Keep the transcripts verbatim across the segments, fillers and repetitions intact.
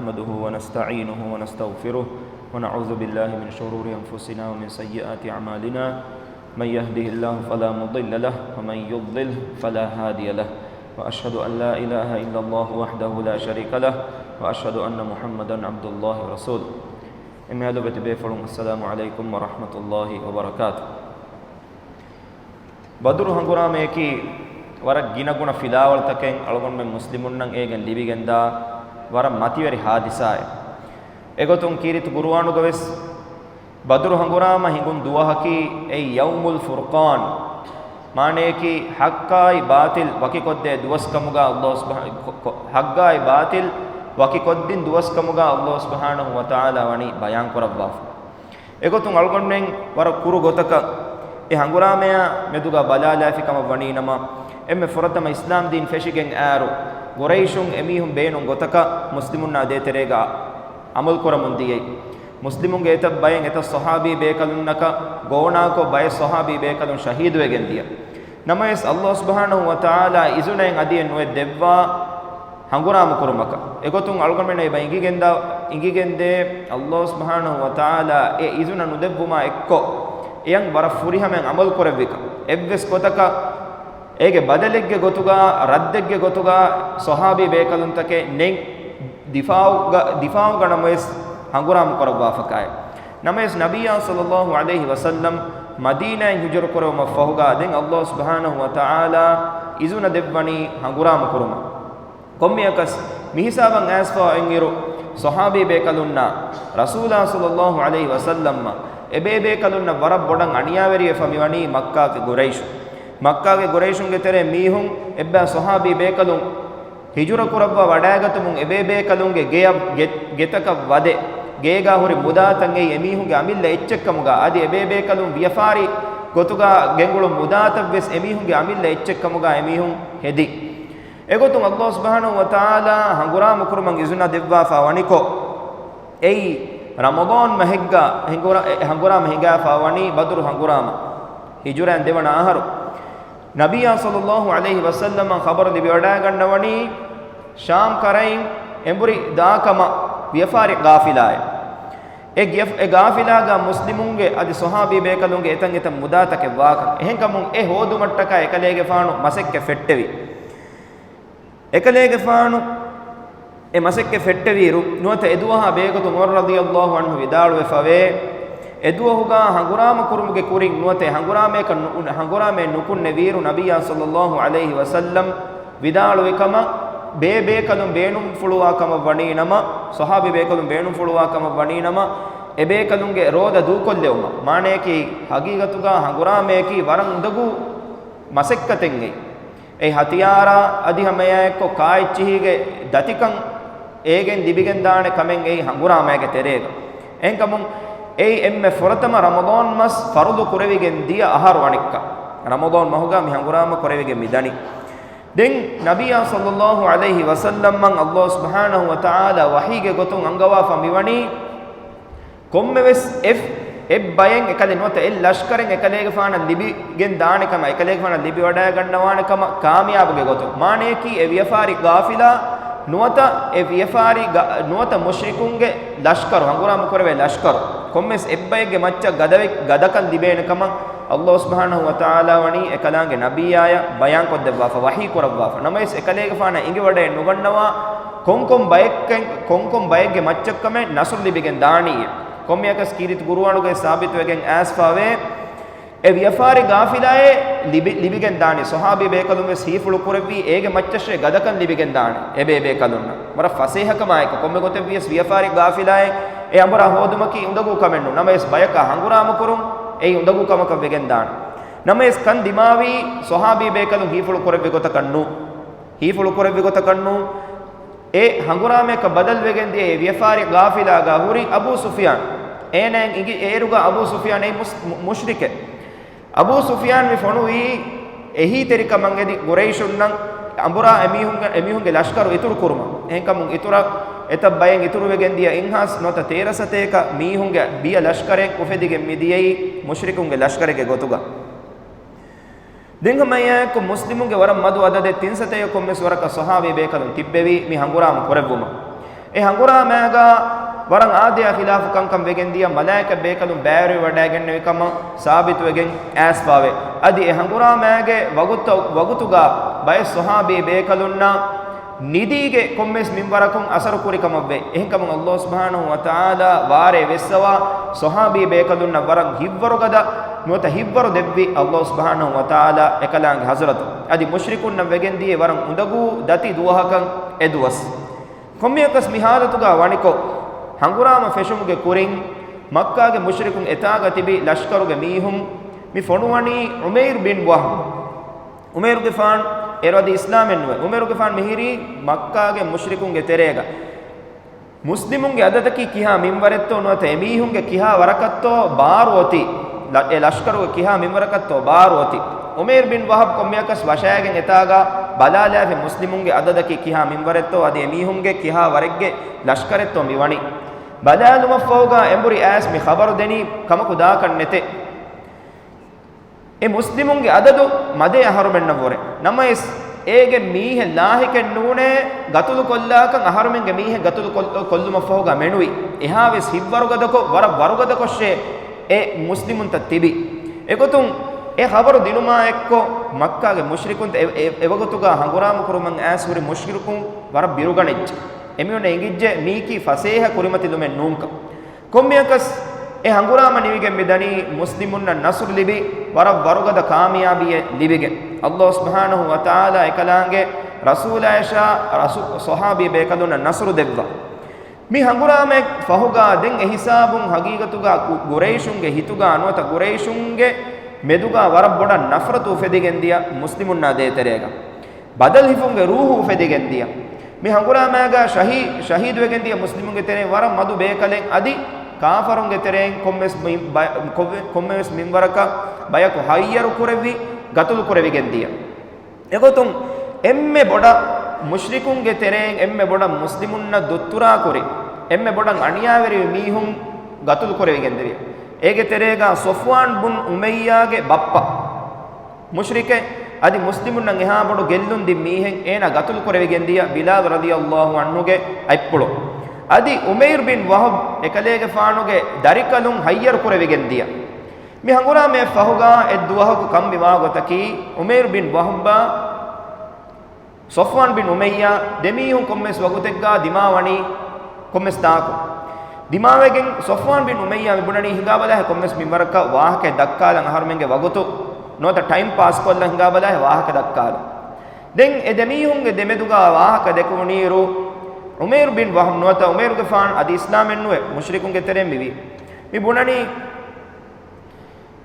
نحمده ونستعينه ونستغفره، ونعوذ بالله من شرور أنفسنا ومن سيئات أعمالنا. من يهده الله فلا مضل له، ومن يضلل فلا هادي له. وأشهد أن لا إله إلا الله وحده لا شريك له، وأشهد أن محمدا عبد الله ورسوله. އެންމެހާ ލޮބުވެތި ބޭފުޅުން، السلام عليكم ورحمة الله وبركاته. ބަދުރު ހަނގުރާމަޔަކީ ވަރަށް ގިނަގުނަ ފިލާވަޅުތަކެއް އަޅުގަނޑުމެން މުސްލިމުންނަށް އޭގެން ލިބިގެންދާ ވަރަށް މަތިވެރި ހާދިސާއެއް. އެގޮތުން ކީރިތި ޤުރުއާނުގަވެސް ބަދުރު ހަނގުރާމަ ހިނގުނު ދުވަހަކީ އެއީ ޔައުމުލް ފުރްޤާން، މާނަޔަކީ ޙައްޤާއި ބާޠިލް ވަކިކޮށްދޭ ދުވަސްކަމުގަ ﷲ ސުބްޙާ-، ކޮ-، ކޮ-، ޙައްޤާއި ބާޠިލް ވަކިކޮށްދިން ދުވަސްކަމުގަ ﷲ ސުބްޙާނަހޫ ވަތަޢާލާ ވަނީ ބަޔާންކުރައްވާފަ. އެގޮތުން އަޅުގަނޑުމެން ވަރަށް ކުރު ގޮތަކަށް އެ ހަނގުރާމަޔާ މެދުގަ ބަލާލާފި ކަމަށް ވަނީ ނަމަ، އެންމެ ފުރަތަމަ އިސްލާމް ދީން ފެށިގެން އާރު، ގުރައިޝުން އެމީހުން ބޭނުން ގޮތަކަށް މުސްލިމުންނާ ދޭތެރޭގަ އަމަލުކުރަމުން ދިޔައީ. މުސްލިމުންގެ އެތައް ބައެއް އެތައް ޞަޙާބީ ބޭކަލުންނަކަށް ގޯނާކޮށް، ބައެއް ޞަޙާބީ ބޭކަލުން ޝަހީދުވެގެން ދިޔަ. ނަމަވެސް، ﷲ ސުބްޙާނަހޫ ވަތަޢާލާ އިޒުނައެއް އަދިއެއް ނުވެ ދެއްވާ ހަނގުރާމަ ކުރުމަކަށް. އެގޮތުން އަޅުގަނޑުމެން އެބަ އިނގިގެންދާ، އިނގިގެންދޭ، ﷲ ސުބްޙާނަހޫ ވަތަޢާލާ އެ އިޒުނަ ނުދެއްވުމާ އެއްކޮށް، އެޔަން ވަރަށް ފުރިހަމައިން އަމަލު ކުރެއްވިކަން. އެއްވެސް ގޮތަކަށް އޭގެ ބަދަލެއްގެ ގޮތުގަ، ރައްދެއްގެ ގޮތުގަ ޞަޙާބީ ބޭކަލުންތަކެއް ނެތް. ދިފާޢުގަ، ދިފާޢުގަ ނަމަވެސް ހަނގުރާމަ ކުރައްވާފަކާއި. ނަމަވެސް، ނަބިއްޔާ ޞައްލައްލާހު ޢަލައިހި ވަސައްލަމް މަދީނާއިން ހިޖުރަ ކުރެވުމަށްފަހުގަ، ދެން ﷲ ސުބްޙާނަހޫ ވަތަޢާލާ އިޒުނަ ދެއްވަނީ ހަނގުރާމަ ކުރުމަށް. ކޮންމެއަކަސް، މިހިސާބަށް އައިސްފަވާ އިންއިރު، ޞަޙާބީ ބޭކަލުންނާ ރަސޫލާ ޞައްލައްލާހު ޢަލައިހި ވަސައްލަމްއަށް އެބޭ ބޭކަލުންނަށް ވަރަށް ބޮޑަށް އަނިޔާވެރިވެފަ މިވަނީ މައްކާގެ ގުރައިޝު. މައްކާގެ ގުރައިޝުންގެ ތެރޭ މީހުން އެއްބައި ޞަޙާބީ ބޭކަލުން ހިޖުރަ ކުރައްވާ ވަޑައިގަތުމުން އެބޭބޭކަލުންގެ ގެޔަށް، ގެ-، ގެތަކަށް ވަދެ، ގޭގާ ހުރި މުދާތައް އެއީ އެމީހުންގެ އަމިއްލަ އެއްޗެއްކަމުގަ، އަދި އެބޭބޭކަލުން ވިޔަފާރި ގޮތުގަ ގެންގުޅުން މުދާތައްވެސް އެމީހުންގެ އަމިއްލަ އެއްޗެއްކަމުގަ އެމީހުން ހެދި. އެގޮތުން ﷲ ސުބްޙާނަހޫ ވަތަޢާލާ ހަނގުރާމަ ކުރުމަށް އިޒުނަ ދެއްވާފަ ވަނިކޮށް، އެއީ ރަމަޟާން މަހެއްގަ ހަނގުރާ-، އެ ހަނގުރާމަ ހިނގާފަ ވަނީ ބަދުރު ހަނގުރާމަ. ހިޖުރައިން ދެވަނަ އަހަރު. ނަބިއްޔާ ޞައްލައްލާހު ޢަލައިހި ވަސައްލަމަށް ޚަބަރު ލިބިވަޑައިގަންނަވަނީ، ޝާމް ކަރައިން އެނބުރި ދާކަމަށް ވިޔަފާރި ގާފިލާއެއް. އެ ގިޔަފް-، އެ ގާފިލާގަ މުސްލިމުންގެ އަދި ޞަޙާބީ ބޭކަލުންގެ އެތަން އެތަން މުދާތަކެއް ވާކަން. އެހެންކަމުން އެ ހޯދުމަށްޓަކާ އެކަލޭގެފާނު މަސައްކަތް ފެއްޓެވި. އެކަލޭގެފާނު އެ މަސައްކަތް ފެއްޓެވިއިރު، ނުވަތަ އެދުވަހާ ބެހޭގޮތުން ޢުމަރު ރަޟިޔަﷲ ޢަންހު ވިދާޅުވެފަވޭ، އެދުވަހުގަ ހަނގުރާމަ ކުރުމުގެ ކުރިން ނުވަތަ އެ ހަނގުރާމަޔަކަށް ނު-، ހަނގުރާމައެއް ނުކުންނެވިއިރު، ނަބިއްޔާ ޞައްލައްލާހު ޢަލައިހި ވަސައްލަމް ވިދާޅުވި ކަމަށް، ބޭބޭކަލުން ބޭނުންފުޅުވާ ކަމަށް ވަނީ ނަމަ، ޞަޙާބީ ބޭކަލުން ބޭނުންފުޅުވާ ކަމަށް ވަނީ ނަމަ، އެބޭކަލުންގެ ރޯދަ ދޫކޮށްލެވުމަށް. މާނަޔަކީ، ހަގީގަތުގަ ހަނގުރާމަޔަކީ ވަރަށް އުނދަގޫ މަސައްކަތެއް އެއީ. އެއީ ހަތިޔާރާ އަދި ހަމައެއާއެއްކޮށް ކާއެއްޗިހީގެ ދަތިކަން އޭގެން ލިބިގެންދާނެ ކަމެއް އެއީ ހަނގުރާމައިގެ ތެރޭގަ. އެހެންކަމުން އެއީ އެންމެ ފުރަތަމަ ރަމަޟާން މަސް ފަރުޟު ކުރެވިގެން ދިޔަ އަހަރު އަނެއްކާ. ރަމަޟާން މަހުގަ މި ހަނގުރާމަ ކުރެވިގެން މި ދަނީ. ދެން ނަބިއްޔާ ޞައްލައްލާހު ޢަލައިހި ވަސައްލަމަށް ﷲ ސުބްޙާނަހޫ ވަތަޢާލާ ވަޙީގެ ގޮތުން އަންގަވާފަ މިވަނީ، ކޮންމެވެސް އެ، އެއްބައެއް އެކަލޭ ނުވަތަ އެއް ލަޝްކަރެއް އެކަލޭގެފާނަށް ލިބިގެން ދާނެ ކަމަށް، އެކަލޭގެފާނަށް ލިބިވަޑައިގަންނަވާނެ ކަމަށް ކާމިޔާބުގެ ގޮތުން. މާނަޔަކީ އެ ވިޔަފާރި ގާފިލާ ނުވަތަ އެ ވިޔަފާރި ގަ-، ނުވަތަ މުޝްރިކުންގެ ލަޝްކަރު، ހަނގުރާމަ ކުރެވޭ ލަޝްކަރު، ކޮންމެސް އެއްބައެއްގެ މައްޗަށް ގަދަވެ-، ގަދަކަން ލިބޭނެ ކަމަށް ﷲ ސުބްޙާނަހޫ ވަތަޢާލާ ވަނީ އެކަލާނގެ ނަބިއްޔާޔަށް ބަޔާންކޮށްދެއްވާފަ، ވަޙީ ކުރައްވާފަ. ނަމަވެސް އެކަލޭގެފާނަށް އިނގިވަޑައެއް ނުގަންނަވާ، ކޮންކޮން ބައެއްކަން، ކޮންކޮން ބައެއްގެ މައްޗަށްކަމެއް ނަޞްރު ލިބިގެން ދާނީއޭ. ކޮންމެއަކަސް ކީރިތި ޤުރުއާނުގައި ސާބިތުވެގެން އައިސްފަވޭ، އެ ވިޔަފާރި ގާފިލާއޭ ލިބި-، ލިބިގެން ދާނީ. ޞަޙާބީ ބޭކަލުންވެސް ހީފުޅު ކުރެއްވީ އޭގެ މައްޗަށޭ ގަދަކަން ލިބިގެން ދާނީ. އެބޭބޭކަލުންނަށް ވަރަށް ފަސޭހަކަމާއެކު ކޮންމެ ގޮތެއްވިޔަސް ވިޔަފާރި ގާފިލާއޭ އެ އަނބުރާ ހޯދުމަކީ އުނދަގޫ ކަމެއް ނޫން. ނަމަވެސް ބަޔަކާ ހަނގުރާމަ ކުރުން އެއީ އުނދަގޫ ކަމަކަށް ވެގެން ދާނެ. ނަމަވެސް ކަން ދިމާވީ ޞަޙާބީ ބޭކަލުން ހީފުޅު ކުރެއްވި ގޮތަކަށް ނޫން. ހީފުޅު ކުރެއްވި ގޮތަކަށް ނޫން. އެ ހަނގުރާމަޔަކަށް ބަދަލުވެގެން ދިޔަ އެ ވިޔަފާރި ގާފިލާގަ ހުރި އަބޫ ސުފްޔާން. އޭނައަށް އިނގި އޭރުގަ އަބޫ ސުފްޔާން އެއީ މުސް-، މު-، މުޝްރިކެއް. އަބޫ ސުފްޔާން މި ފޮނުވީ އެހީތެރިކަމަށް އެދި ގުރައިޝުންނަށް އަނބުރާ އެމީހުންގެ، އެމީހުންގެ ލަޝްކަރު އިތުރު ކުރުމަށް. އެހެންކަމުން އިތުރަށް އެތައް ބައެއް އިތުރުވެގެން ދިޔަ އިންހާސް ނުވަތަ ތޭރަ ސަތޭކަ މީހުންގެ ބިޔަ ލަޝްކަރެއް އުފެދިގެން މިދިޔައީ މުޝްރިކުންގެ ލަޝްކަރެއްގެ ގޮތުގަ. ދެން ހަމައެއާއެކު މުސްލިމުންގެ ވަރަށް މަދު އަދަދެއް ތިން ސަތޭކަ ކޮންމެސް ވަރަކަށް ޞަޙާބީ ބޭކަލުން ތިއްބެވީ މި ހަނގުރާމަ ކުރެއްވުމަށް. އެ ހަނގުރާމައިގާ ވަރަށް އާދަޔާ ޚިލާފު ކަންކަން ވެގެން ދިޔަ، މަލާއިކަ ބޭކަލުން ބައިވެރިވެވަޑައިގެންނެވި ކަމަށް ސާބިތުވެގެން އައިސްފާވޭ. އަދި އެ ހަނގުރާމައިގެ ވަގުތު، ވަގުތުގާ ބައެއް ޞަޙާބީ ބޭކަލުންނަށް ނިދީގެ ކޮންމެސް މިންވަރަކުން އަސަރު ކުރި ކަމަށްވޭ. އެހެންކަމުން ﷲ ސުބްޙާނަހޫ ވަތަޢާލާ ވާރޭ ވެއްސަވާ ޞަޙާބީ ބޭކަލުންނަށް ވަރަށް ހިތްވަރުގަދަ ނުވަތަ ހިތްވަރު ދެއްވި ﷲ ސުބްޙާނަހޫ ވަތަޢާލާ އެކަލާނގެ ޙަޟްރަތު. އަދި މުޝްރިކުންނަށް ވެގެންދިޔަ ވަރަށް އުނދަގޫ ދަތި ދުވަހަކަށް އެ ދުވަސް. ކޮންމެއަކަސް މި ޙާލަތުގާ ވަނިކޮށް، ހަނގުރާމަ ފެށުމުގެ ކުރިން މައްކާގެ މުޝްރިކުން އެތާގަ ތިބި ލަޝްކަރުގެ މީހުން މި ފޮނުވަނީ ޢުމައިރު ބިން ވަހްބު. ޢުމައިރުގެފާން އޭރު އަދި އިސްލާމެއް ނުވޭ. ޢުމައިރުގެފާން މިހިރީ މައްކާގެ މުޝްރިކުންގެ ތެރޭގަ. މުސްލިމުންގެ އަދަދަކީ ކިހާ މިންވަރެއްތޯ ނުވަތަ އެމީހުންގެ ކިހާ ވަރަކަށްތޯ ބާރު އޮތީ، ލަ-، އެ ލަޝްކަރުގެ ކިހާ މިންވަރަކަށްތޯ ބާރު އޮތީ. ޢުމައިރު ބިން ވަހަބް ކޮންމެއަކަސް ވަށައިގެން އެތާގަ ބަލާލާފި މުސްލިމުންގެ އަދަދަކީ ކިހާ މިންވަރެއްތޯ އަދި އެމީހުންގެ ކިހާ ވަރެއްގެ ލަޝްކަރެއްތޯ މިވަނީ. ބަލާލުމަށްފަހުގަ އެނބުރި އައިސް މި ޚަބަރު ދެނީ ކަމަކު ދާކަށް ނެތޭ. އެ މުސްލިމުންގެ އަދަދު މަދޭ އަހަރުމެންނަށް ވުރެ. ނަމަވެސް، އޭގެ މީހެއް ލާހިކެއް ނޫނޭ، ގަތުލު ކޮށްލާކަން އަހަރުމެންގެ މީހެއް ގަތުލު ކޮށް-، ކޮށްލުމަށްފަހުގަ މެނުވި. އެހާވެސް ހިތްވަރުގަދަކޮށް، ވަރަށް ވަރުގަދަކޮށްށޭ އެ މުސްލިމުންތައް ތިބި. އެގޮތުން އެ ޚަބަރު ދިނުމާ އެއްކޮށް، މައްކާގެ މުޝްރިކުންތައް އެ-، އެ-، އެވަގުތުގަ ހަނގުރާމަ ކުރުމަށް އައިސް ހުރި މުޝްރިކުން ވަރަށް ބިރުގަނެއްޖެ. އެމީހުންނަށް އެނގިއްޖެ މީކީ ފަސޭހަ ކުރިމަތިލުމެއް ނޫންކަން. ކޮންމެއަކަސް އެ ހަނގުރާމަ ނިމިގެން މިދަނީ މުސްލިމުންނަށް ނަޞްރު ލިބި، ވަރަށް ވަރުގަދަ ކާމިޔާބީއެއް ލިބިގެން. ﷲ ސުބްޙާނަހޫ ވަތަޢާލާ އެކަލާނގެ ރަސޫލާޔަށާ ރަސޫ-، ޞަޙާބީ ބޭކަލުންނަށް ނަޞްރު ދެއްވާ. މި ހަނގުރާމައެއް ފަހުގާ ދެން އެ ހިސާބުން ހަގީގަތުގާ ގު-، ގުރައިޝުންގެ ހިތުގާ ނުވަތަ ގުރައިޝުންގެ މެދުގާ ވަރަށް ބޮޑަށް ނަފްރަތު އުފެދިގެން ދިޔަ މުސްލިމުންނާ ދޭތެރޭގަ. ބަދަލް ހިފުންގެ ރޫޙު އުފެދިގެން ދިޔަ. މި ހަނގުރާމައިގާ ޝަހީ-، ޝަހީދުވެގެން ދިޔަ މުސްލިމުންގެ ތެރެއިން ވަރަށް މަދު ބޭކަލެއް އަދި ކާފަރުންގެ ތެރެއިން ކޮންމެސް މި-، ބަ-، ކޮންމެ-، ކޮންމެވެސް މިންވަރަކަށް ބަޔަކު ހައްޔަރު ކުރެއްވި، ގަތުލު ކުރެވިގެން ދިޔަ. އެގޮތުން އެންމެ ބޮޑަށް މުޝްރިކުންގެ ތެރެއިން އެންމެ ބޮޑަށް މުސްލިމުންނަށް ދުއްތުރާ ކުރި، އެންމެ ބޮޑަށް އަނިޔާވެރިވި މީހުން ގަތުލު ކުރެވިގެންދެވި. އޭގެ ތެރޭގާ ޞަފްވާން ބުން އުމައްޔާގެ ބައްޕަ. މުޝްރިކެއް، އަދި މުސްލިމުންނަށް އެހާ ބޮޑު ގެއްލުން ދިން މީހެއް އޭނާ ގަތުލު ކުރެވިގެން ދިޔަ ބިލާލު ރަޟިޔަﷲ ޢަންހުގެ އަތްޕުޅު. އަދި އުމައިރު ބިން ވަހުބް އެކަލޭގެފާނުގެ ދަރިކަލުން ހައްޔަރު ކުރެވިގެން ދިޔަ. މި ހަނގުރާމައެއް ފަހުގާ އެއްދުވަހަކު ކަން މިވާ ގޮތަކީ، އުމައިރު ބިން ވަހުބާ ޞަފްވާން ބިން އުމައްޔާ ދެމީހުން ކޮންމެސް ވަގުތެއްގާ ދިމާވަނީ ކޮންމެސް ތާކު. ދިމާވެގެން ޞަފްވާން ބިން އުމައްޔާ މިބުނަނީ ހިނގާބަލާހެ ކޮންމެސް މިންވަރަކަށް ވާހަކަ ދައްކާލަން އަހަރުމެންގެ ވަގުތު ނުވަތަ ޓައިމް ޕާސް ކޮށްލަން ހިނގާބަލާހެ ވާހަކަ ދައްކާލަން. ދެން އެ ދެމީހުންގެ ދެމެދުގާ ވާހަކަ ދެކުނީރު، އުމައިރު ބިން ވަހުބް ނުވަތަ އުމައިރުގެފާނު އަދި އިސްލާމެއްނުވެ މުޝްރިކުންގެ ތެރެއިން މިވީ. މި ބުނަނީ،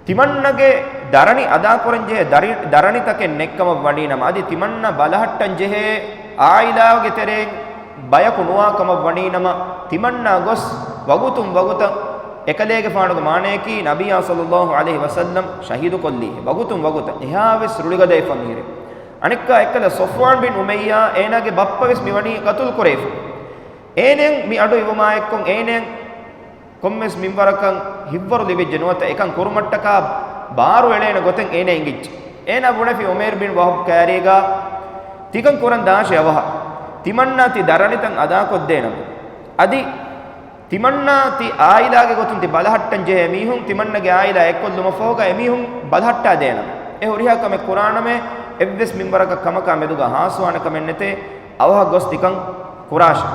ތިމަންނަގެ ދަރަނި އަދާކުރަންޖެހޭ ދަރި-، ދަރަނިތަކެއް ނެއްކަމަށް ވަނީނަމަ، އަދި ތިމަންނަ ބަލަހައްޓަންޖެހޭ އާއިލާގެ ތެރެއިން ބަޔަކު ނުވާ ކަމަށް ވަނީނަމަ، ތިމަންނަ ގޮސް ވަގުތުން ވަގުތަށް އެކަލޭގެފާނުގެ މާނަޔަކީ ނަބިއްޔާ ޞައްލައްލާހު ޢަލައިހި ވަސައްލަމް ޝަހީދުކޮށްލީ. ވަގުތުން ވަގުތަށް އެހާވެސް ރުޅިގަދައިފަ މީރެއް. އަނެއްކާ އެއްކަލަ ޞަފްވާން ބިން އުމައްޔާ އޭނާގެ ބައްޕަވެސް މިވަނީ ގަތުލު ކުރެވިފަ. އޭނައަށް މި އަޑު އިވުމާއެއްކޮށް އޭނައަށް ކޮންމެސް މިންވަރަކަށް ހިތްވަރު ލިބިއްޖެ ނުވަތަ އެކަން ކުރުމަށްޓަކާ ބާރު އެޅޭނެ ގޮތެއް އޭނަ އެނގިއްޖެ. އޭނާ ބުނެފި އުމައިރު ބިން ވަހުބް ކާރީގާ ތިކަން ކުރަން ދާށޭ އަވަހަށް. ތިމަންނާ ތި ދަރަނިތައް އަދާކޮށްދޭނަމޭ. އަދި ތިމަންނާ ތި އާއިލާގެ ގޮތުން ތި ބަލަހައްޓަން ޖެހޭ މީހުން ތިމަންނަގެ އާއިލާ އެއްކޮށްލުމަށްފަހުގަ އެމީހުން ބަލަހައްޓާދޭނަމޭ. އެ ހުރިހާ ކަމެއް ކުރާނަމޭ އެއްވެސް މިންވަރަކަށް ކަމަކާ މެދުގަ ހާސްވާނެ ކަމެއް ނެތޭ. އަވަހަށް ގޮސް ތިކަން ކުރާށޭ.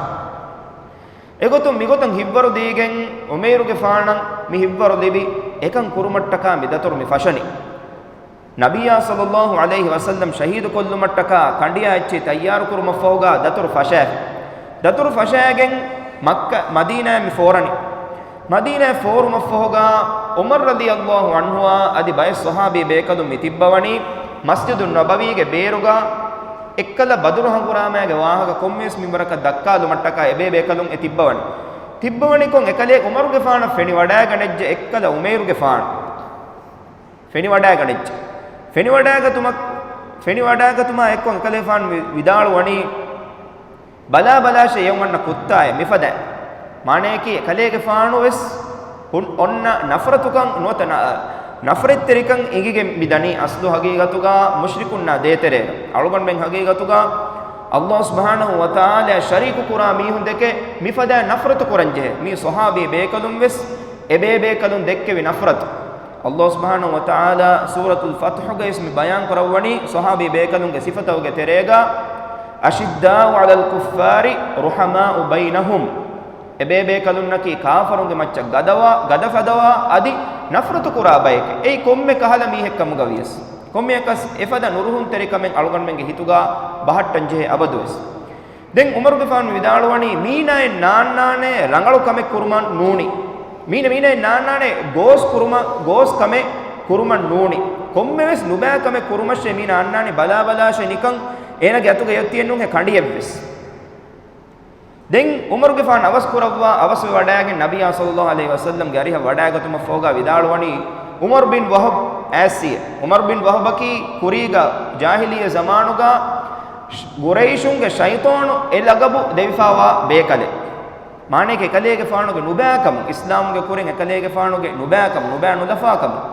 އެގޮތުން މިގޮތަށް ހިތްވަރު ދީގެން އުމައިރުގެފާނަށް މި ހިތްވަރު ލިބި، އެކަން ކުރުމަށްޓަކާ މި ދަތުރު މި ފަށަނީ. ނަބިއްޔާ ޞައްލައްލާހު ޢަލައިހި ވަސައްލަމް ޝަހީދު ކޮށްލުމަށްޓަކާ ކަނޑިޔާ އެއްޗެހި ތައްޔާރު ކުރުމަށްފަހުގާ ދަތުރު ފަށާފި. ދަތުރު ފަށާގެން މައްކަ، މަދީނާއަށް މި ފޯރަނީ. މަދީނާއަށް ފޯރުމަށްފަހުގާ ޢުމަރު ރަޟިޔައްލާހު ޢަންހުއާ އަދި ބައެއް ޞަޙާބީ ބޭކަލުން މި ތިއްބަވަނީ މަސްޖިދުއް ނަބަވީގެ ބޭރުގާ. އެއްކަލަ ބަދުރު ހަނގުރާމައިގެ ވާހަކަ ކޮންމެވެސް މިންވަރަކަށް ދައްކާލުމަށްޓަކާ އެބޭބޭކަލުން އެ ތިއްބަވަނީ. ތިއްބަވަނިކޮށް އެކަލޭ ޢުމަރުގެފާނަށް ފެނިވަޑައިގަނެއްޖެ އެއްކަލަ އުމައިރުގެފާނު. ފެނިވަޑައިގަނެއްޖެ. ފެނިވަޑައިގަތުމަށް، ފެނިވަޑައިގަތުމާ އެއްކޮށް އެކަލޭފާނު ވި-، ވިދާޅުވަނީ، ބަލާ ބަލާށޭ އެ އޮންނަ ކުއްތާއެއް މިފަދައިން. މާނަޔަކީ އެކަލޭގެފާނުވެސް ހުން-، އޮންނަ ނަފްރަތުކަން ނުވަތަ ނަ-، ނަފްރަތްތެރިކަން އިނގިގެން މިދަނީ އަސްލު ހަގީގަތުގާ މުޝްރިކުންނާ ދޭތެރޭގަ. އަޅުގަނޑުމެން ހަގީގަތުގާ ﷲ ސުބްޙާނަހޫ ވަތަޢާލާ ޝަރީކު ކުރާ މީހުން ދެކެ މިފަދަ ނަފްރަތު ކުރަން ޖެހޭ. މީ ޞަޙާބީ ބޭކަލުން ވެސް އެބޭބޭކަލުން ދެއްކެވި ނަފްރަތު. ﷲ ސުބްޙާނަހޫ ވަތަޢާލާ ސޫރަތުލް ފަތްޙުގައި ވެސް މި ބަޔާން ކުރައްވަނީ ޞަޙާބީ ބޭކަލުންގެ ސިފަތަކުގެ ތެރޭގަ، "أشداء على الكفار رحماء بينهم." އެބޭބޭކަލުންނަކީ ކާފަރުންގެ މައްޗަށް ގަދަވާ، ގަދަފަދަވާ، އަދި ނަފްރަތު ކުރާ ބައެކޭ. އެއީ ކޮންމެ ކަހަލަ މީހެއް ކަމުގަ ވިޔަސް. ކޮންމެއަކަސް އެފަދަ ނުރުހުންތެރިކަމެއް އަޅުގަނޑުމެންގެ ހިތުގަ ބަހައްޓަން ޖެހޭ އަބަދުވެސް. ދެން ޢުމަރުގެފާނު ވިދާޅުވަނީ، މީނައެއް ނާންނާނޭ ރަނގަޅު ކަމެއް ކުރުމަށް ނޫނީ. މީނަ، މީނައެއް ނާންނާނޭ ގޯސް ކުރުމަށް، ގޯސް ކަމެއް ކުރުމަށް ނޫނީ. ކޮންމެވެސް ނުބައި ކަމެއް ކުރުމަށޭ މީނަ އަންނާނީ. ބަލާބަލާށޭ ނިކަން އޭނަގެ އަތުގަ އޮތީއެއްނޫންހޭ ކަނޑިއެއްވެސް. ދެން ޢުމަރުގެފާނު އަވަސް ކުރައްވާ، އަވަސްވެ ވަޑައިގެން ނަބިއްޔާ ޞައްލައްލާހު ޢަލައިހި ވަސައްލަމްގެ އަރިހަށް ވަޑައިގަތުމަށްފަހުގަ ވިދާޅުވަނީ، ޢުމަރު ބިން ވަހަބް އައިސްއޭ. ޢުމަރު ބިން ވަހަބަކީ ކުރީގަ ޖާހިލިއްޔަ ޒަމާނުގަ ޤުރައިޝުންގެ ޝައިޠާނު އެ ލަގަބު ދެވިފައިވާ ބޭކަލެއް. މާނައަކީ އެކަލޭގެފާނުގެ ނުބައިކަމުން، އިސްލާމުގެ ކުރިން އެކަލޭގެފާނުގެ ނުބައިކަމުން، ނުބައި ނުލަފާކަމުން.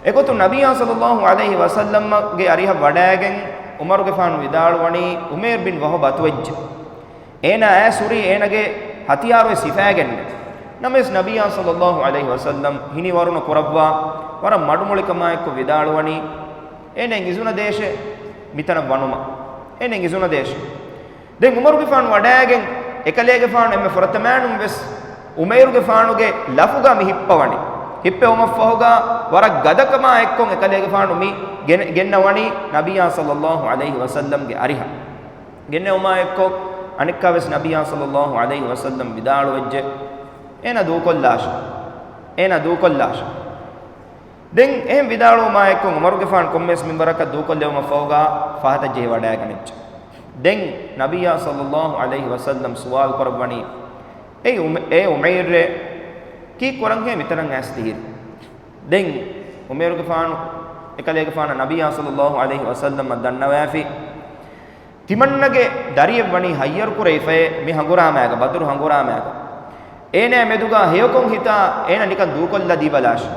އެގޮތުން ނަބިއްޔާ ޞައްލައްލާހު ޢަލައިހި ވަސައްލަމްގެ އަރިހަށް ވަޑައިގެން ޢުމަރުގެފާނު ވިދާޅުވަނީ، ޢުމައިރު ބިން ވަހަބް އަތުވެއްޖެ. އޭނާ އައިސް ހުރީ އޭނަގެ ހަތިޔާރުވެސް ހިފައިގެންނޭ. ނަމަވެސް ނަބިއްޔާ ޞައްލައްލާހު ޢަލައިހި ވަސައްލަމް ހިނިވަރުނު ކުރައްވާ ވަރަށް މަޑުމޮޅިކަމާއެއްކޮށް ވިދާޅުވަނީ، އޭނައަށް އިޒުނަ ދޭށޭ މިތަނަށް ވަނުމަށް. އޭނައަށް އިޒުނަ ދޭށޭ. ދެން ޢުމަރުގެފާނު ވަޑައިގެން އެކަލޭގެފާނު އެންމެ ފުރަތަމައިނުން ވެސް ޢުމައިރުގެފާނުގެ ލަފުގަ މި ހިއްޕަވަނީ. ހިއްޕެވުމަށްފަހުގަ ވަރަށް ގަދަކަމާއެއްކޮށް އެކަލޭގެފާނު މި ގެން-، ގެންނަވަނީ ނަބިއްޔާ ޞައްލައްލާހު ޢަލައިހި ވަސައްލަމްގެ އަރިހަށް. ގެންނެވުމާއެއްކޮށް އަނެއްކާވެސް ނަބިއްޔާ ޞައްލައްލާހު ޢަލައިހި ވަސައްލަމް ވިދާޅުވެއްޖެ، އޭނަ ދޫކޮށްލާށި. އޭނަ ދޫކޮށްލާށި. ދެން އެހެން ވިދާޅުވުމާއެއްކޮށް ޢުމަރުގެފާނު ކޮންމެވެސް މިންވަރަކަށް ދޫކޮށްލެވުމަށްފަހުގަ ފަހަތަށް ޖެހިވަޑައިގަނެއްޖެ. ދެން ނަބިއްޔާ ޞައްލައްލާހު ޢަލައިހި ވަސައްލަމް ސުވާލު ކުރައްވަނީ، އޭ ޢުމަ-، އޭ ޢުމައިރޭ، ކީއްކުރަންހޭ މިތަނަށް އައިސް ދިހިރީ؟ ދެން ޢުމައިރުގެފާނު އެކަލޭގެފާނަށް ނަބިއްޔާ ޞައްލައްލާހު ޢަލައިހި ވަސައްލަމަށް ދަންނަވައިފި، ތިމަންނަގެ ދަރިއެއް ވަނީ ހައްޔަރުކުރެވިފައޭ މި ހަނގުރާމައިގަ، ބަދުރު ހަނގުރާމައިގަ. އޭނަ މެދުގަ ހެޔޮކޮން ހިތާ އޭނަ ނިކަން ދޫކޮށްލަދީބަލާށި.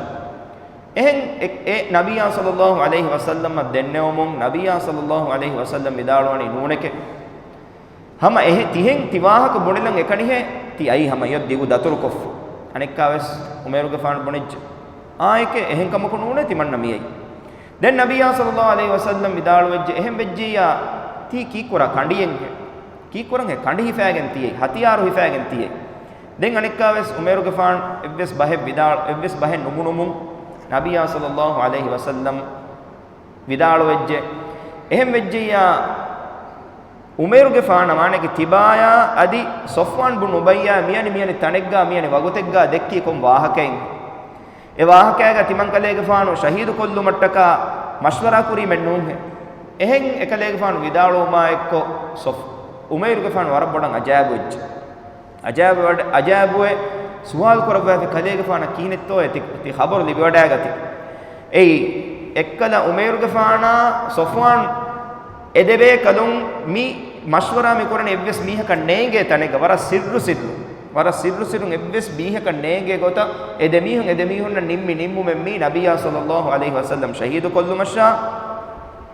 އެހެން އެ، އެ ނަބިއްޔާ ޞައްލައްލާހު ޢަލައިހި ވަސައްލަމަށް ދެންނެވުމުން ނަބިއްޔާ ޞައްލައްލާހު ޢަލައިހި ވަސައްލަމް ވިދާޅުވަނީ، ނޫނެކޭ. ހަމަ އެހެ-، ތިހެން ތިވާހަކަ ބުނެލަން އެކަނިހޭ ތި އައީ ހަމަ އެޔޮ ދިގު ދަތުރުކޮށްފަ. އަނެއްކާވެސް ޢުމައިރުގެފާނު ބުނެއްޖެ، އާއެކޭ، އެހެން ކަމަކު ނޫނޭ ތިމަންނަ މިއައީ. ދެން ނަބިއްޔާ ޞައްލައްލާހު ޢަލައިހި ވަސައްލަމް ވިދާޅުވެއްޖެ، އެހެން ވެއްޖިއްޔާ ތީ ކީއްކުރާ ކަނޑިއެއްހޭ؟ ކީއްކުރަންހޭ ކަނޑި ހިފައިގެން ތިއެއް، ހަތިޔާރު ހިފައިގެން ތިއެއް؟ ދެން އަނެއްކާވެސް ޢުމައިރުގެފާނު އެއްވެސް ބަހެއް ވިދާޅު-، އެއްވެސް ބަހެއް ނުބުނުމުން ނަބިއްޔާ ޞައްލައްލާހު ޢަލައިހި ވަސައްލަމް ވިދާޅުވެއްޖެ. އެހެން ވެއްޖިއްޔާ ޢުމައިރުގެފާނަށް މާނައަކީ ތިބާޔާ އަދި ޞަފްވާން ބުން އުބައްޔާ މިޔަނި މިޔަނި ތަނެއްގަ މިޔަނި ވަގުތެއްގަ ދެއްކީ ކޮން ވާހަކައެއް؟ އެ ވާހަކައިގަ ތިމަންކަލޭގެފާނު ޝަހީދުކޮށްލުމަށްޓަކާ މަޝްވަރާ ކުރީމެއް ނޫންހޭ. އެހެން އެކަލޭގެފާނު ވިދާޅުވުމާއެއްކޮށް ޞަފް-، ޢުމައިރުގެފާނު ވަރަށް ބޮޑަށް އަޖައިބުވެއްޖެ. އަޖައިބު ވަޑ-، އަޖައިބުވެ ސުވާލު ކުރައްވައިފި ކަލޭގެފާނަށް ކިހިނެއްތޯއޭ ތި، ތި ޚަބަރު ލިބިވަޑައިގަތީ؟ އެއީ، އެއްކަލަ ޢުމައިރުގެފާނާ ޞަފްވާން އެ ދެބޭކަލުން މި މަޝްވަރާ މި ކުރަނީ އެއްވެސް މީހަކަށް ނޭނގޭ ތަނެއްގަ، ވަރަށް ސިއްރު ސިއްރު، ވަރަށް ސިއްރު ސިއްރުން އެއްވެސް މީހަކަށް ނޭނގޭ ގޮތަށް އެ ދެމީހުން އެ ދެމީހުންނަށް ނިންމި ނިންމުމެއް މީ ނަބިއްޔާ ޞައްލައްލާހު ޢަލައިހި ވަސައްލަމް ޝަހީދު ކޮށްލުމަށާ،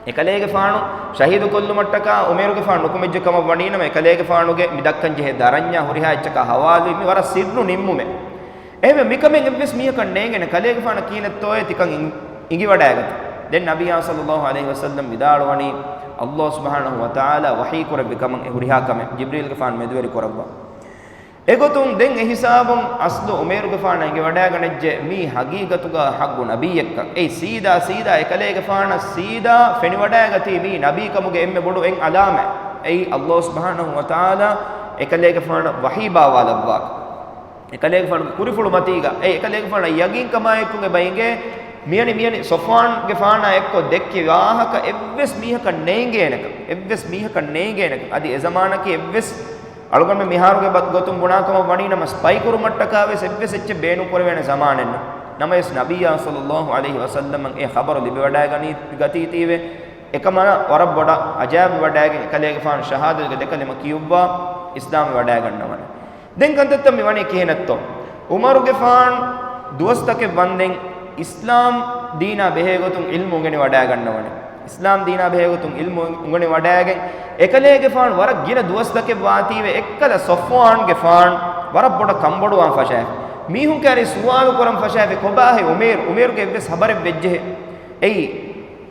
އެކަލޭގެފާނު ޝަހީދު ކޮށްލުމަށްޓަކާ ޢުމައިރުގެފާނު ނުކުމެއްޖެ ކަމަށް ވަނީނަމަ، އެކަލޭގެފާނުގެ މި ދައްކަން ޖެހޭ ދަރަންޏާ ހުރިހާ އެއްޗަކާ ހަވާލުވި މި ވަރަށް ސިއްރު ނިންމުމެއް. އެހެންވެ، މިކަމެއް އެއްވެސް މީހަކަށް ނޭނގޭނެ، ކަލޭގެފާނަށް ކިހިނެއްތޯއޭ ތިކަން އިން-، އިނގިވަޑައިގަތީ. ދެން ނަބިއްޔާ ޞައްލައްލާހު ޢަލައިހި ވަސައްލަމް ވިދާޅުވަނީ، ﷲ ސުބްޙާނަހޫ ވަތަޢާލާ ވަޙީ ކުރެއްވި ކަމަށް އެ ހުރިހާ ކަމެއް ޖިބްރީލްގެފާނު މެދުވެރި ކުރައްވާ. އެގޮތުން ދެން އެ ހިސާބުން އަސްލު ޢުމައިރުގެފާނަށް އެނގިވަޑައިގަނެއްޖެ މީ ހަގީގަތުގަ ޙައްޤު ނަބިއްޔެއްކަން. އެއީ ސީދާ ސީދާ އެކަލޭގެފާނަށް ސީދާ ފެނިވަޑައިގަތީ މީ ނަބީކަމުގެ އެންމެ ބޮޑު އެއް ޢަލާމާތް. އެއީ ﷲ ސުބްޙާނަހޫ ވަތަޢާލާ އެކަލޭގެފާނަށް ވަޙީ ބާވާލައްވާ، އެކަލޭގެފާނުގެ ކުރިފުޅު މަތީގަ، އެ އެކަލޭގެފާނަށް ޔަގީންކަމާއެކު އެބަ އެނގޭ، މިޔަނި މިޔަނި ޞަފްވާންގެފާނާ އެއްކޮށް ދެއްކި ވާހަކަ އެއްވެސް މީހަކަށް ނޭނގޭނެކަން، އެއްވެސް މީހަކަށް ނޭނގޭނެކަން. އަދި އެ ޒަމާނަކީ އެއްވެސް އަޅުގަނޑުމެން މިހާރުގެ ބަ-، ގޮތުން ބުނާކަމަށް ވަނީ ނަމަ، ސްޕައި ކުރުމަށްޓަކާވެސް އެއްވެސް އެއްޗެއް ބޭނުން ކުރެވޭނެ ޒަމާނެއްނު. ނަމަވެސް ނަބިއްޔާ ޞައްލައްލާހު ޢަލައިހި ވަސައްލަމަށް އެ ޚަބަރު ލިބިވަޑައިގަނީ، ގަތީތީވެ، އެކަމަށް ވަރަށް ބޮޑަށް އަޖައިބުވެވަޑައިގެން އެކަލޭގެފާނު ޝަހާދަތުގެ ދެކަލިމަ ކިޔުއްވާ އިސްލާމްވެވަޑައިގަންނަވަނީ. ދެން ކަންތައްތައް މިވަނީ ކިހިނެއްތޯ؟ ޢުމަރުގެފާނު ދުވަސްތަކެއް ވަންދެން އިސްލާމް ދީނާ ބެހޭގޮތުން ޢިލްމު އުނގެނިވަޑައިގަންނަވަނީ. އިސްލާމް ދީނާ ބެހޭގޮތުން އިލްމު އުނގަނި ވަޑައިގެން، އެކަލޭގެފާނު ވަރަށް ގިނަ ދުވަސްތަކެއް ވާތީވެ، އެއްކަލަ ޞަފްވާންގެފާނު ވަރަށް ބޮޑަށް ކަންބޮޑުވާން ފަށާފި. މީހުން ކައިރި ސުވާލު ކުރަން ފަށާފި، ކޮބާހޭ އުމޭރު؟ އުމޭރުގެ އެއްވެސް ޚަބަރެއް ވެއްޖެހޭ. އެއީ،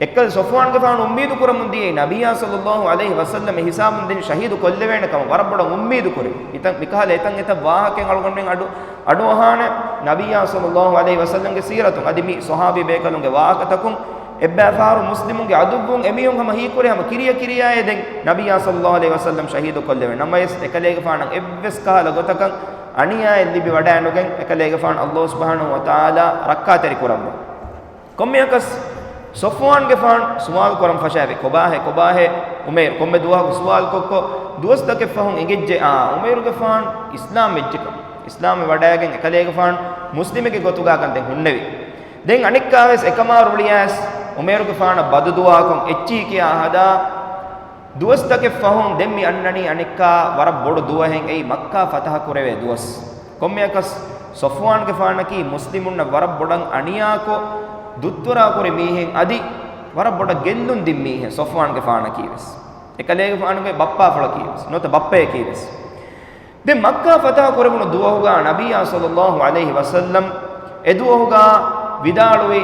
އެއްކަލަ ޞަފްވާންގެފާނު އުއްމީދު ކުރަމުން ދިޔައީ ނަބިއްޔާ ޞައްލައްލާހު ޢަލައިހި ވަސައްލަމް އެ ހިސާބުން ދެން ޝަހީދު ކޮށްލެވޭނެ ކަމަށް ވަރަށް ބޮޑަށް އުއްމީދު ކުރި. މިތަން، މިކަހަލަ އެތަން އެތައް ވާހަކައެއް އަޅުގަނޑުމެން އަޑު، އަޑުއަހާނެ ނަބިއްޔާ ޞައްލައްލާހު ޢަލައިހި ވަސައްލަމްގެ ސީރަތުން. އަދި މި ޞަޙާބީ ބޭކަލުންގެ ވާހަކަތަކުން އެއްބައިފާރު މުސްލިމުންގެ އަދުއްވުން އެމީހުން ހަމަ ހީކުރޭ ހަމަ ކިރިޔަ ކިރިޔާއޭ ދެން ނަބިއްޔާ ޞައްލައްލާހު ޢަލައިހި ވަސައްލަމް ޝަހީދު ކޮށްލެވޭ. ނަމަވެސް އެކަލޭގެފާނަށް އެއްވެސް ކަހަލަ ގޮތަކަށް އަނިޔާއެއް ލިބި ވަޑައިނުގެން އެކަލޭގެފާނު ﷲ ސުބްޙާނަހޫ ވަތަޢާލާ ރައްކާތެރި ކުރައްވާ. ކޮންމެއަކަސް ޞަފްވާންގެފާނު ސުވާލު ކުރަން ފަށާފި، ކޮބާހޭ، ކޮބާހޭ އުމޭރު؟ ކޮންމެ ދުވަހަކު ސުވާލު ކޮށްކޮށް، ދުވަސްތަކެއް ފަހުން އެނގިއްޖެ، އާ، އުމޭރުގެފާނު އިސްލާމް ވެއްޖެކަން. އިސްލާމްވެ ވަޑައިގެން އެކަލޭގެފާނު މުސްލިމެއްގެ ގޮތުގާކަން ދެން ހުންނެވި. ދެން އަނެއްކާވެސް އެކަމާ ރުޅިއައިސް އުމޭރުގެފާނަށް ބަދުދުޢާކޮށް އެއްޗިހި ކިޔާ ހަދާ، ދުވަސްތަކެއް ފަހުން ދެން މި އަންނަނީ އަނެއްކާ ވަރަށް ބޮޑު ދުވަހެއް، އެއީ މައްކާ ފަތަޙަ ކުރެވޭ ދުވަސް. ކޮންމެއަކަސް ޞަފްވާންގެފާނަކީ މުސްލިމުންނަށް ވަރަށް ބޮޑަށް އަނިޔާކޮށް، ދުއްތުރާ ކުރި މީހެއް، އަދި ވަރަށް ބޮޑަށް ގެއްލުން ދިން މީހެއް. ޞަފްވާންގެފާނަކީވެސް، އެކަލޭގެފާނުގެ ބައްޕާފުޅަކީވެސް، ނުވަތަ ބައްޕަޔަކީވެސް. ދެން މައްކާ ފަތަޙަ ކުރެވުނު ދުވަހުގާ ނަބިއްޔާ ޞައްލައްލާހު ޢަލައިހި ވަސައްލަމް އެ ދުވަހުގާ ވިދާޅުވި،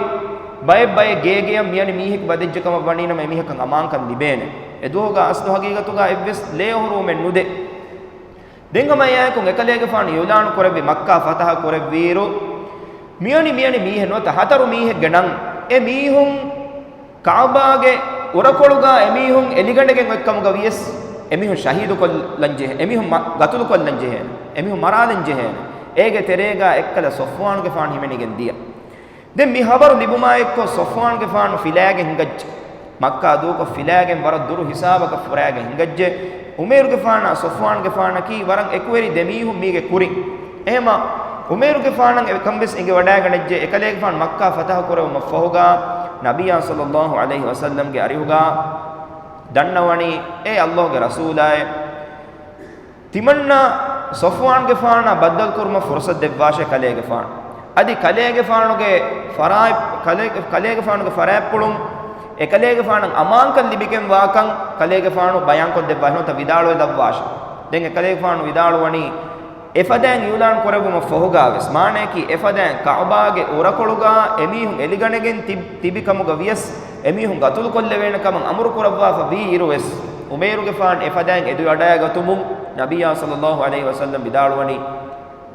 ބައެއް ބައެއް ގޭގެޔަށް މިއަނި މީހެއް ވަދެއްޖެ ކަމަށް ވަނީނަމަ އެމީހަކަށް އަމާންކަން ލިބޭނެ. އެ ދުވަހުގާ އަސްލު ހަގީގަތުގާ އެއްވެސް ލޭ އޮހޮރުވުމެއް ނުދޭ. ދެން ހަމަ އެއާއެކު އެކަލޭގެފާނު އިޢުލާނު ކުރެއްވި، މައްކާ ފަތަޙަ ކުރެއްވިއިރު، މިއަނި މިއަނި މީހެއް ނުވަތަ ހަތަރު މީހެއްގެ ނަން، އެ މީހުން ކަޢުބާގެ އުރަކޮޅުގާ އެމީހުން އެލިގަނޑެގެން އޮތްކަމުގަ ވިޔަސް، އެމީހުން ޝަހީދު ކޮށްލަން ޖެހޭ، އެމީހުން މަ-، ގަތުލު ކޮށްލަން ޖެހޭނެ، އެމީހުން މަރާލަން ޖެހޭނެ. އޭގެ ތެރޭގާ އެއްކަލަ ޞަފްވާންގެފާނު ހިމެނިގެން ދިޔަ. ދެން މި ހަބަރު ލިބުމާއެއްކޮށް ޞަފްވާންގެފާނު ފިލާގެން ހިނގައްޖެ. މައްކާ ދޫކޮށް ފިލާގެން ވަރަށް ދުރު ހިސާބަކަށް ފުރާގެން ހިނގައްޖެ. އުމޭރުގެފާނާ ޞަފްވާންގެފާނަކީ ވަރަށް އެކުވެރި ދެމީހުން މީގެ ކުރިން. އެހެމަ އުމޭރުގެފާނަށް އެކަންވެސް އެނގިވަޑައިގަނެއްޖެ. އެކަލޭގެފާނު މައްކާ ފަތަޙަ ކުރެވުމަށްފަހުގާ ނަބިއްޔާ ޞައްލައްލާހު ޢަލައިހި ވަސައްލަމްގެ އަރިހުގާ ދަންނަވަނީ، އޭ ﷲގެ ރަސޫލާއޭ، ތިމަންނަ ޞަފްވާންގެފާނާ ބައްދަލުކުރުމަށް ފުރުޞަތު ދެއްވާށޭ ކަލޭގެފާނު. އަދި ކަލޭގެފާނުގެ ފަރާތް، ކަލޭ-، ކަލޭގެފާނުގެ ފަރާތްޕުޅުން އެކަލޭގެފާނަށް އަމާންކަން ލިބިގެން ވާކަން ކަލޭގެފާނު ބަޔާންކޮށްދެއްވާށޭ ނުވަތަ ވިދާޅުވެލައްވާށޭ. ދެން އެކަލޭގެފާނު ވިދާޅުވަނީ، އެފަދައިން އިޢުލާން ކުރެއްވުމަށް ފަހުގާވެސް، މާނަޔަކީ އެފަދައިން ކަޢުބާގެ އުރަކޮޅުގާ އެމީހުން އެލިގަނެގެން ތި-، ތިބި ކަމުގަ ވިޔަސް، އެމީހުން ގަތުލުކޮށްލެވޭނެ ކަމަށް އަމުރު ކުރައްވާފަ ވީ އިރުވެސް، އުމޭރުގެފާނު އެފަދައިން އެދިވަޑައިގަތުމުން ނަބިއްޔާ ޞައްލައްލާހު ޢަލައިހި ވަސައްލަމް ވިދާޅުވަނީ،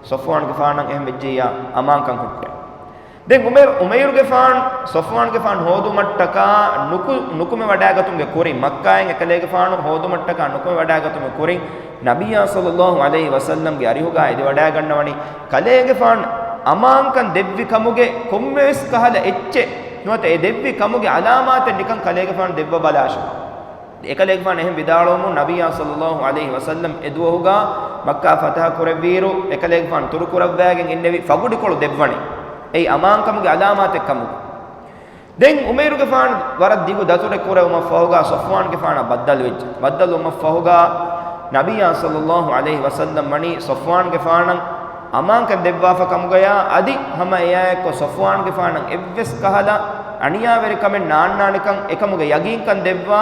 ޞަފްވާންގެފާނަށް އެހެން ވެއްޖެއްޔާ އަމާންކަން ހުއްޓޭ. ދެން އުމޭރު، އުމޭރުގެފާނު ޞަފްވާންގެފާނު ހޯދުމަށްޓަކާ ނުކު-، ނުކުމެވަޑައިގަތުމުގެ ކުރިން، މައްކާއިން އެކަލޭގެފާނު ހޯދުމަށްޓަކާ ނުކުމެވަޑައިގަތުމުގެ ކުރިން، ނަބިއްޔާ ޞައްލައްލާހު ޢަލައިހި ވަސައްލަމްގެ އަރިހުގާ އެދިވަޑައިގަންނަވަނީ، ކަލޭގެފާނު އަމާންކަން ދެއްވި ކަމުގެ ކޮންމެވެސް ކަހަލަ އެއްޗެއް ނުވަތަ އެ ދެއްވި ކަމުގެ އަލާމާތެއް ނިކަން ކަލޭގެފާނު ދެއްވަބަލާށޭ. އެކަލޭގެފާނު އެހެން ވިދާޅުވުމުން ނަބިއްޔާ ޞައްލައްލާހު ޢަލައިހި ވަސައްލަމް އެ ދުވަހުގާ މައްކާ ފަތަޙަ ކުރެއްވިއިރު، އެކަލޭގެފާނު ތުރުކުރައްވައިގެން އިންނެވި ފަގުޑިކޮޅު ދެއްވަނީ. އެއީ އަމާންކަމުގެ އަލާމާތެއް ކަމުގަ. ދެން އުމޭރުގެފާނު ވަރަށް ދިގު ދަތުރެއް ކުރެވުމަށްފަހުގާ ޞަފްވާންގެފާނާ ބައްދަލުވެއްޖެ. ބައްދަލުވުމަށްފަހުގާ ނަބިއްޔާ ޞައްލައްލާހު ޢަލައިހި ވަސައްލަމް ވަނީ ޞަފްވާންގެފާނަށް އަމާންކަން ދެއްވާފަ ކަމުގަޔާ، އަދި ހަމަ އެއާއެއްކޮށް ޞަފްވާންގެފާނަށް އެއްވެސް ކަހަލަ އަނިޔާވެރިކަމެއް ނާންނާނެކަން އެކަމުގެ ޔަގީންކަން ދެއްވާ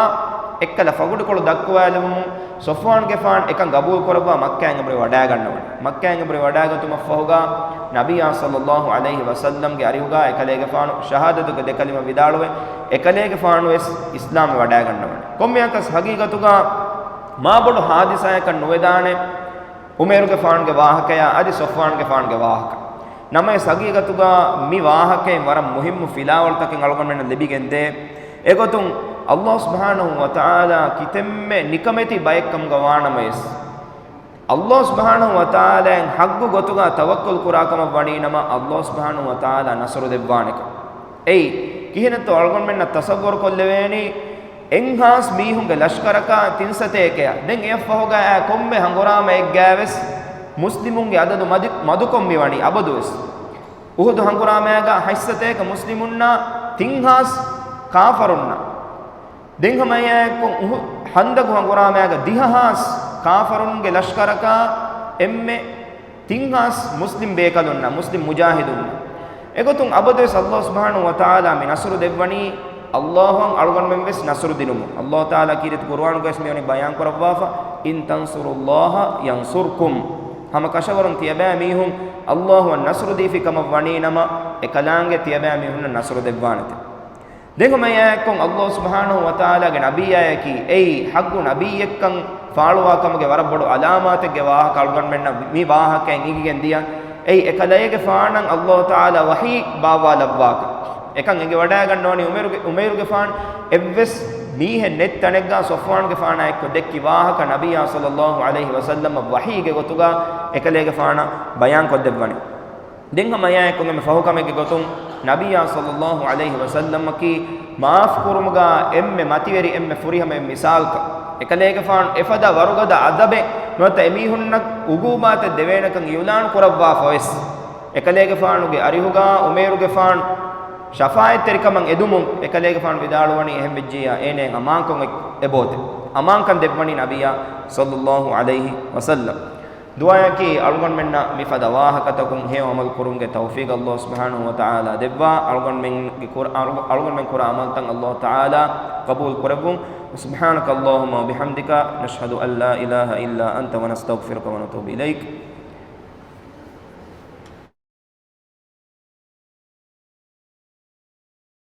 އެއްކަލަ ފަގުޑިކޮޅު ދައްކުވާލެވުމުން، ޞަފްވާންގެފާނު އެކަން ގަބޫލުކުރައްވާ މައްކާއިން އެބުރި ވަޑައިގަންނަވަނީ. މައްކާއިން އެބުރި ވަޑައިގަތުމަށްފަހުގާ ނަބިއްޔާ ޞައްލައްލާހު ޢަލައިހި ވަސައްލަމްގެ އަރިހުގާ އެކަލޭގެފާނު ޝަހާދަތުގެ ދެކަލިމަ ވިދާޅުވެ، އެކަލޭގެފާނުވެސް އިސްލާމްވެ ވަޑައިގަންނަވަނީ. ކޮންމެއަކަސް ހަގީގަތުގާ މާބޮޑު ހާދިސާއަކަށް ނުވެދާނެ އުމޭރުގެފާނުގެ ވާހަކަޔާ އަދި ޞަފްވާންގެފާނުގެ ވާހަކަ. ނަމަވެސް ހަގީގަތުގާ މި ވާހަކައިން ވަރަށް މުހިއްމު ފިލާވަޅުތަކެއް އަޅުގަނޑުމެންނަށް ލިބިގެންދޭ. އެގޮތުން ﷲ ސުބްޙާނަހޫ ވަތަޢާލާ ކިތަންމެ ނިކަމެތި ބައެއްކަމުގަ ވާނަމަވެސް، ﷲ ސުބްޙާނަހޫ ވަތަޢާލާއަށް ޙައްޤު ގޮތުގަ ތަވައްކުލް ކުރާކަމަށް ވަނީނަމަ، ﷲ ސުބްޙާނަހޫ ވަތަޢާލާ ނަޞްރު ދެއްވާނެކަން. އެއީ، ކިހިނެއްތޯ އަޅުގަނޑުމެންނަށް ތަޞައްވަރު ކޮށްލެވޭނީ، އެއްހާސް މީހުންގެ ލަޝްކަރަކާ ތިން ސަތޭކައާ، ދެން އެއަށްފަހުގަ އާ ކޮންމެ ހަނގުރާމައެއްގައިވެސް މުސްލިމުންގެ އަދަދު މަދު، މަދުކޮށް މިވަނީ އަބަދުވެސް. އުޙުދު ހަނގުރާމައިގަ ހަތްސަތޭކަ މުސްލިމުންނާ ތިންހާސް ކާފަރުންނާ. ދެން ހަމައެއާއެއްކޮށް އުޙު-، ހަންދަގު ހަނގުރާމައިގަ ދިހަހާސް ކާފަރުންގެ ލަޝްކަރަކާ އެންމެ ތިންހާސް މުސްލިމް ބޭކަލުންނަށް، މުސްލިމް މުޖާހިދުންނަށް. އެގޮތުން އަބަދުވެސް ﷲ ސުބްޙާނަހޫ ވަތަޢާލާ މި ނަޞްރު ދެއްވަނީ ﷲ އަށް އަޅުގަނޑުމެން ވެސް ނަޞްރު ދިނުމުން. ﷲ ތަޢާލާ ކީރިތި ޤުރުއާނުގައި ވެސް މިވަނީ ބަޔާން ކުރައްވާފަ، "إن تنصروا الله ينصركم." ހަމަ ކަށަވަރުން ތިޔަބައިމީހުން ﷲ އަށް ނަޞްރު ދީފި ކަމަށް ވަނީ ނަމަ، އެކަލާނގެ ތިޔަބައިމީހުންނަށް ނަޞްރު ދެއްވާނެތެ. ދެން ހަމަ އެއާއެއްކޮށް ﷲ ސުބްޙާނަހޫ ވަތަޢާލާގެ ނަބިއްޔާއަކީ އެއީ ޙައްޤު ނަބިއްޔެއްކަން ފާޅުވާ ކަމުގެ ވަރަށް ބޮޑު ޢަލާމާތެއްގެ ވާހަކަ އަޅުގަނޑުމެންނަށް މި ވާހަކައިން އެނގިގެން ދިޔަ. އެއީ އެކަލޭގެފާނަށް ﷲ ތަޢާލާ ވަޙީ ބާއްވާލައްވާކަން. އެކަން އެނގިވަޑައިގަންނަވަނީ ޢުމައިރުގެ، ޢުމައިރުގެފާނު އެއްވެސް މީހެއް ނެތް ތަނެއްގާ ޞަފްވާނުގެފާނާ އެއްކޮށް ދެއްކި ވާހަކަ ނަބިއްޔާ ޞައްލައްލާހު ޢަލައިހި ވަސައްލަމަށް ވަޙީގެ ގޮތުގާ އެކަލޭގެފާނަށް ބަޔާންކޮށްދެއްވަނީ. ދެން ހަމަ އެއާއެކު އެންމެ ފަހުކަމެއްގެ ގޮތުން ނަބިއްޔާ ޞައްލައްލާހު ޢަލައިހި ވަސައްލަމަކީ މާފުކުރުމުގާ އެންމެ މަތިވެރި، އެންމެ ފުރިހަމަ މިސާލަކަށް. އެކަލޭގެފާނު އެފަދަ ވަރުގަދަ އަދަބެއް ނުވަތަ އެމީހުންނަށް ޢުޤޫބާތެއް ދެވޭނެކަން އިޢުލާނު ކުރައްވާފަވެސް، އެކަލޭގެފާނުގެ އަރިހުގާ ޢުމައިރުގެފާނު ޝަފާޢަތްތެރިކަމަށް އެދުމުން އެކަލޭގެފާނު ވިދާޅުވަނީ އެހެންވެއްޖިއްޔާ އޭނައަށް އަމާންކަން އެ-، އެބޯތެ. އަމާންކަން ދެއްވަނީ ނަބިއްޔާ ޞައްލައްލާހު ޢަލައިހި ވަސައްލަމް. ދުޢާއަކީ އަޅުގަނޑުމެންނަށް މިފަދަ ވާހަކަތަކުން ހެޔޮ ޢަމަލު ކުރުމުގެ ތައުފީޤު ﷲ ސުބްޙާނަހޫ ވަތަޢާލާ ދެއްވާ، އަޅުގަނޑުމެންގެ ކުރ-، އަޅު-، އަޅުގަނޑުމެން ކުރާ ޢަމަލުތައް ﷲ ތަޢާލާ ޤަބޫލު ކުރެއްވުން. سبحانك اللهم وبحمدك، نشهد أن لا إله إلا أنت، ونستغفرك ونتوب إليك.